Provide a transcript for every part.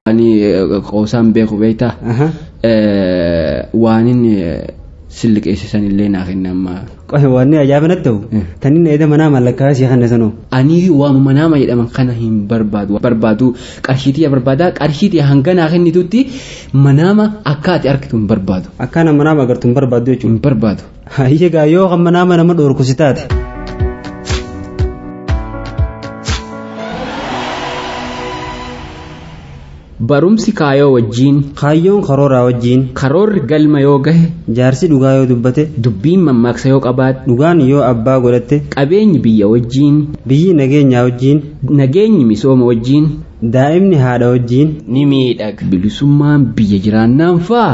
Ani qoosaan beeku beektaa. Waanin silliqeessisan illee naa kenna amma. Qohe waan ajaa'iba natti ta'u. Tanin eeda manaa mallakkaa si kanna sanoo. Ani waama manaama jedhaman kana hin barbaadu. Barbaadu qarshiitii barbaada qarshiitii hanga naa kennitutti manaama akka ati argitu hin barbaadu. Akkaan manaama agartu hin barbaadu jechuudha. Hin barbaadu. Hayyee gaa yoo kan manaama nama dhoorku si taate. Barumsi kaayoo wajjiin. Kaayyoon karooraa wajjiin. Karoorri galma yoo gahe. Jaarsi dhugaa yoo dubbate. Dubbiin mammaaksa yoo qabaate. Dhugaan yoo abbaa godhatte. Qabeenyi biyya wajjiin. Biyyi nageenyaa wajjiin. Nageenyi misooma wajjiin. Daa'imni haadha wajjiin. Ni miidhaga. Bilisummaan biyya jiraannaan faa.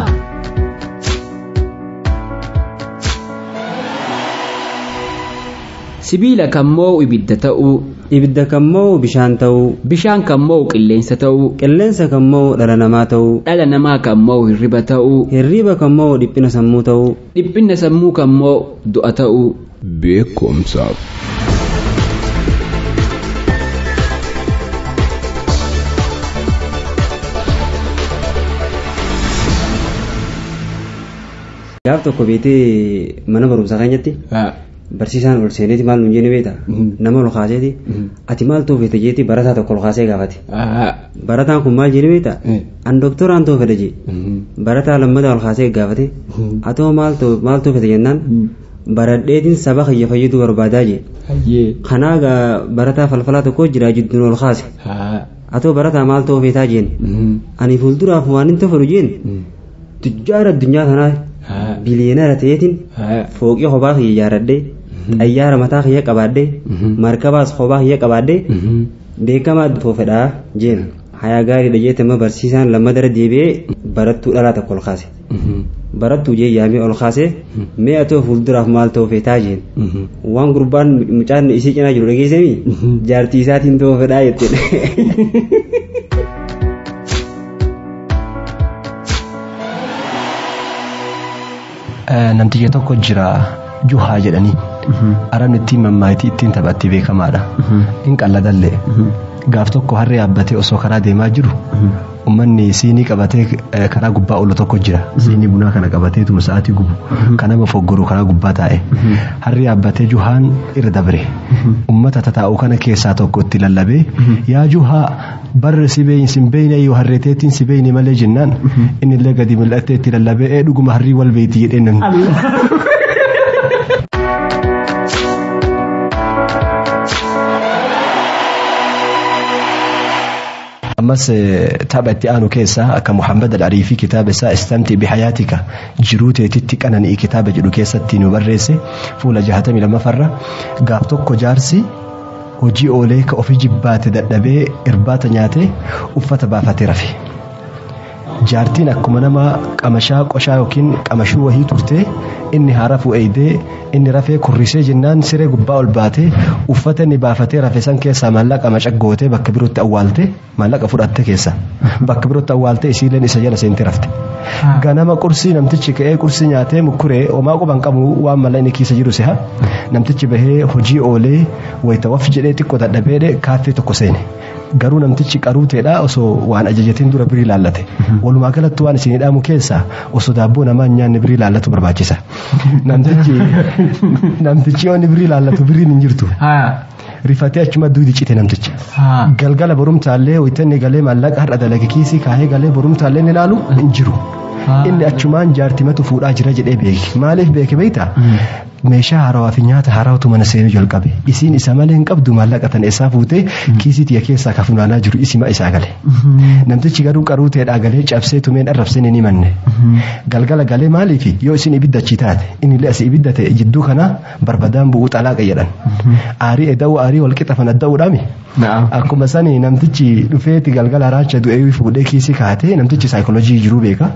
Sibiila kan moo'u ibidda ta'uu. Ibidda kan moo'u bishaan ta'uu. Bishaan kan moo'u qilleensa ta'uu. Qilleensa kan moo'u dhala namaa ta'uu. Dhala namaa kan moo'u hirriba ta'uu. Hirriba kan moo'u dhiphina sammuu ta'uu. Dhiphina sammuu kan moo'u du'a ta'uu. Beekumsaaf. Gaaf tokko beetee mana barumsaa keenyatti. Barsiisaan ol seeneeti maal nuun jenne beektaa? Nama ol kaaseeti. Ati maal ta'uu feete jeeti barataa tokko ol kaasee gaafate. Barataan kun maal jenne beektaa? An doktoraan ta'uu fedha jee. Barataa lammataa ol kaasee gaafate. Atoo maal ta'uu feete jennaan baradheetiin saba kiyya fayyaduu barbaadaa jee. Kanaa gaa barataa falfalaa tokko jira jidduun ol kaase. Atoo barataa maal ta'uu feetaa jeen. Ani fuulduraaf waan hin tofadhu jeen. Tujjaara addunyaa tanaa biliyeenara ta'eetiin fooqii kophaa kiyya ijaarradhee xayyaara mataa kiyya qabaadhee markabaas kophaa kiyya qabaadhee beekamaa toofedhaa jeen hayaa gaariidha jeete amma barsiisaan lammadara deebi'ee barattuu dhalaa tokko ol kaase. Barattuu jee yaamee ol kaase mee atoo fuulduraaf maal ta'uu feetaa jeen waan gurbaan mucaan isii cinaa jiru dhageessanii jaartii isaatiin ta'uu fedhaa jetteen. Namtiyya tokko jira Juhaa jedhanii. Arabni ittiin mammaayitii ittiin taphatti beekamaadha. Hin qalladallee. Gaaf tokko harree yaabbatee osoo karaa deemaa jiru uummanni siinii qabatee karaa gubbaa oolu tokko jira. Siinii bunaa kana qabateetuma sa'aatii gubu. Kan nama foggoru karaa gubbaa taa'e. Harree yaabbatee Juhaan irra dabre. Uummata tataa'u kana keessaa tokko itti lallabee yaa Juhaa barri si beeyni sin beeyne yoo harreeteetiin si beeyne malee jennaan innillee gadi mul'attee itti lallabee ee dhuguma harrii wal beeyti jedhee namni. Ammas tapha itti aanu keessaa akka Muhammad al-Ariifii kitaaba isaa Istamti bihayaatika jiruu teetitti qanani'i kitaaba jedhu keessatti nu barreesse fuula 62 gaaf tokko jaarsi hojii oolee ka ofii jibbaate dadhabee irbaata nyaatee uffata baafatee rafe. Jaartiin akkuma nama qamashaa qoshaa yookiin qamashuu wahii turte inni haara fu'eedee inni rafee kurrisee jennaan siree gubbaa ol baatee uffata inni baafatee rafe san keessaa maallaqa macaggootee bakka birootti awwaalte maallaqa fudhatte keessa bakka birootti awwaalte isiileen isa jala seentee rafte. Ganama qursii namtichi ka'ee qursii nyaatee mukkuree homaa quban qabu waan mala inni keessa jiru si'a namtichi bahee hojii oolee wayita waf jedhee xiqqoo dadhabeedhe kaaffee tokko seene. Garuu namtichi qaruuteedha osoo waan ajajatiin dura birii laallate. Walumaa galatti waan isin hidhamu keessaa osoo daabboo namaa hin nyaanne birii laallatu barbaachisa. Namtichi yoo inni birii laallatu biriin hin jirtu. Rifatee achuma duudi cite namticha. Galgala borumtaallee wayita galee maallaqa har'a dalage kiisii kaahee galee borumtaallee ni ilaalu hin jiru. Inni achumaan jaartimatu fuudhaa jira jedhee beeke. Maaliif beeke beektaa? Meeshaa haarawaa fi nyaata haarawatu mana seenuu jalqabe. Isiin isa malee hin qabdu maallaqa tan eessaa fuutee kiisii tiyya keessaa ka funaanaa jiru isima isaa gale. Namtichi garuu qaruuteedhaa galee cabsee tumeen arrabseen hin himanne. Galgala galee maaliifi yoo isin ibidda achii taate innillee asii ibidda ta'e jidduu kana barbadaan bu'uu xalaaqa jedhan. Aarii eda'uu aarii wal qixa fanadda'uudhaami. Akkuma sani namtichi dhufeeti galgala raacha du'ee fuudhee kiisii kaatee namtichi saayikooloojii jiruu beeka.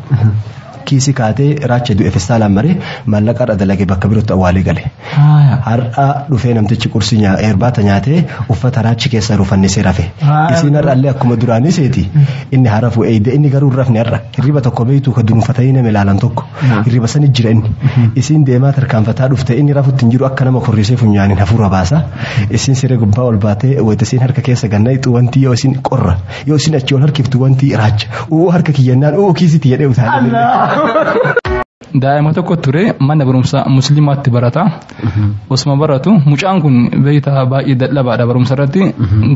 Kiisii kaatee raacha du'e festaalaan maree maallaqa irra dalagee bakka birootti awwaalee gale. Har'a dhufee namtichi qursii irbaata nyaatee uffata raachi keessa rufannisee rafe. Isiin har'allee akkuma duraanii seeti inni hara fu'ee inni garuu rafne har'a hirriba tokko beektuu ka dunuunfatanii nama ilaalan tokko hirriba sani jira inni. Isiin deemaa tarkaanfataa dhufte inni rafutti hin jiru akka nama korrisee funyaaniin hafuura baasa. Isiin siree gubbaa ol baatee wayita isiin harka keessa ganna ixuu wanti yoo isiin qorra yoo isiin achi ol harkiftu wanti raacha uu harka kiyyannaan uu kiisitti jedhee utaalee. Daa'ima tokko ture mana barumsaa musliimaatti barata. Osuma baratu mucaan kun beektaa baay'ee dadhabaadha barumsa irratti.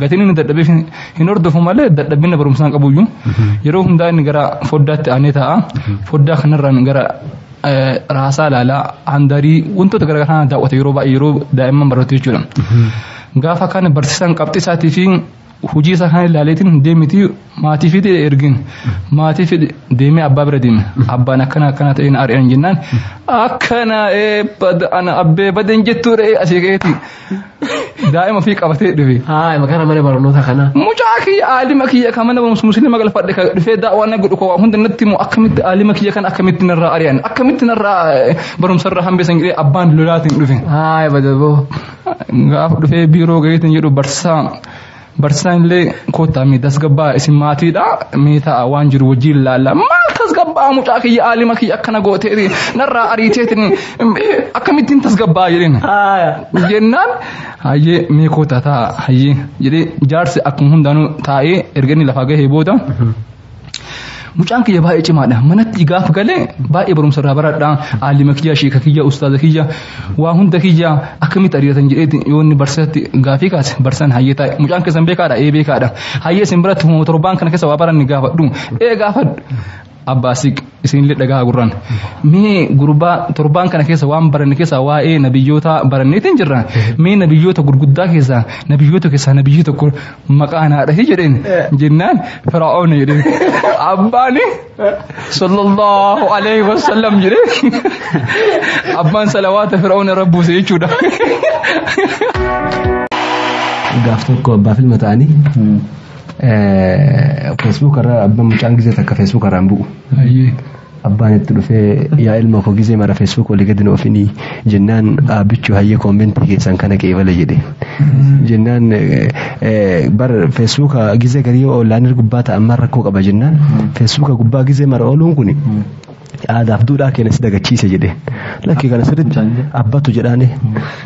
Gatiin inni dadhabeef hin hordofu malee dadhabina barumsaan qabuyyuu. Yeroo hundaa inni gara foddaatti aanee taa'a. Foddaa kanarraan gara raasaa ilaalaa handarii wantoota garaagaraa daawwata yeroo baay'ee yeroo daa'imman baratu jechuudha. Gaafa kana barsiisaan qabxii isaatii fi hojii isaa kan ilaaleetiin deemiti maatii fi ergin maatii fi deemee abbaa bira deeme abbaan akkana akkana ta'een ari'an jennaan akkana ana abbee baden jettuudha asii ka'eeti daa'ima ofii qabatee dhufe. Haa maqaan mana barnoota kanaa. Mucaa kiyya aalima kiyya kan mana barumsa musliima galfadhe kan dhufee daawwannaa godhu koo hunda natti immoo akkamitti aalima kiyya kan akkamitti narraa ari'an akkamitti narraa barumsarraa hambisan jedhee abbaan lolaatiin dhufe. Haa badaboo. Gaafa dhufee biiroo gaheetiin jedhu barsiisaa. Barsiisaan illee koottaa mee tasgabbaa isin maatiidha mee ta'a waan jiru wajjin ilaalla maal tasgabbaa mucaa kiyya aalima kiyya akkana gooteeti narraa ariiteetiin akkamittiin tasgabbaa jedheen. Jennaan hayyee mee koottaa ta'a hayyee jedhee jaarsi akkuma hundaanuu taa'ee erga inni lafaa gahee booda. Mucaan kiyya baay'ee cimaadha. Manatti gaafa galee baay'ee barumsa irraa baradha. Aalima kiyya, sheeka kiyya, ustaaza kiyya, waa hunda kiyya akkamitti ariiratan jedheeti yoo inni barsiisatti gaafii kaase barsiisaan hayyee taa'e. Mucaan keessan beekaadha? Ee beekaadha. Hayyee isin biratti humna torbaan kana keessa waa baranni gaafadhu. Ee gaafadhu. Abbaa siq isinillee dhagaa gurraan. Mee gurbaa torbaan kana keessa waan baranne keessa waa'ee nabiyyoota baranneetiin jirra. Mee nabiyyoota gurguddaa keessa nabiyyoota keessaa nabiyyi tokko maqaa naadha jedheen jennaan Fir'aawna jedheen. Abbaan sallallahu alaihi wasallam jedhee abbaan salawaata Fir'aawna rabbuuse jechuudha. Gaaf tokko abbaa filma ta'anii. Facebook irra abbaan mucaan gizee takka Facebook irraan bu'u. Abbaan itti dhufee yaa ilma koo gizee mara Facebook walii gadi oofinii jennaan abbichuu hayyee koomentii keessan kana qeebala jedhe. Jennaan bar Facebook gizee garii oonlaayinii gubbaa ta'an maal rakkoo qaba jennaan Facebook gubbaa gizee mara ooluun kuni aadaaf duudhaa keenya si dagachiise jedhe. Lakki kana sirriitti abbatu jedhaani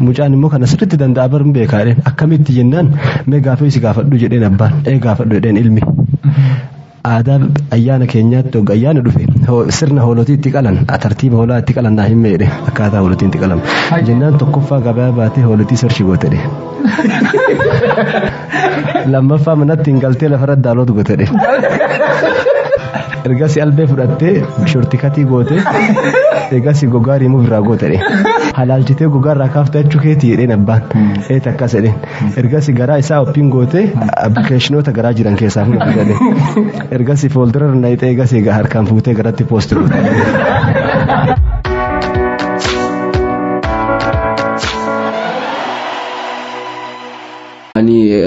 mucaan immoo kana sirriitti danda'a bar beekaa jedheen akkamitti jennaan mee gaafii si gaafadhu jedheen abbaan ee gaafadhu jedheen ilmi. Aadaa ayyaana keenyaatti hogga ayyaana dhufe sirna hoolotii itti qalan tartiiba hoolaa itti qalan naa himme jedhe akkaataa hoolotiin itti qalan jennaan tokkoffaa gabaa baatee hoolotii sarchi goote jedhe. Lammaffaa manatti hin galtee lafarra daaloot goote jedhe. Ergasii albee fudhattee shortikatii goote ergasii gogaa rimuuf irraa goote jedhe. Halaalchitee gogaa irraa kaaftee achuu keetii jedheen abbaan eet akkas jedheen. Ergasii garaa isaa oppiin goote appilikeeshinoota garaa jiran keessaa fuudhate jedhe. Ergasii fooldura irra naqxee ergasii harkaan fuutee garatti poosti goote. Ani